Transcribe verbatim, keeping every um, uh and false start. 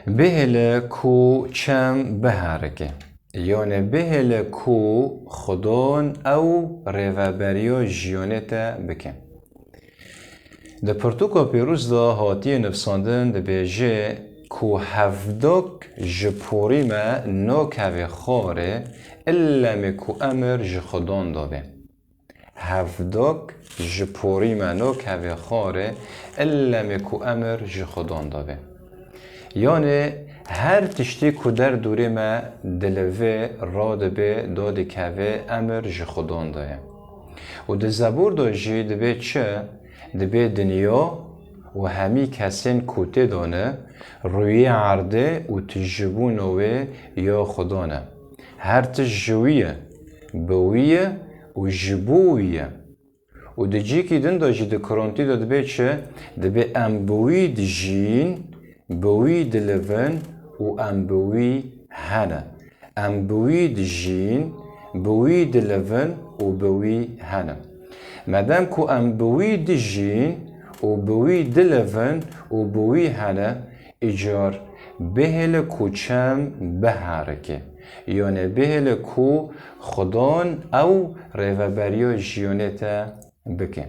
Bihêle ku çem biherike. Yanê bihêle ku Xwedon ew rêveberiya jiyonê te bike. Di pirtûka pêrûz de hatiye nivsandin, dibêje ku hevdok ji porî me nakeve xwarê, illemê ku emir ji Xwedon de be. Hevdok ji porî me nakeve xwarê, illemê ku emir ji Xwedon de be. Yanê her tiştî ku derdorê me dilive, radibe, dadikeve, emir ji Xwedon de ye. Û di Zebûr de jî dibê çi? Dibê dinya û hemî kesên ku tê de ne, rûyê erdê û tijîbûna wê ya Xwedon e. Her tişt ji wî ye, bi wî ye û ji bo wî ye. Û di cîkî din de jî di Korintî de dibê çi? Dibê em bi wî dijîn, bi wî dilivin û em bi wî hene. Em bi wî dijîn, bi wî dilivin û bi wî hene. Medem ku em bi wî dijîn û bi wî dilivin û bi wî hene, îcar bihêle ku çem biherike. Yanê bihêle ku Xwedon ew rêveberiya jiyonê te bike.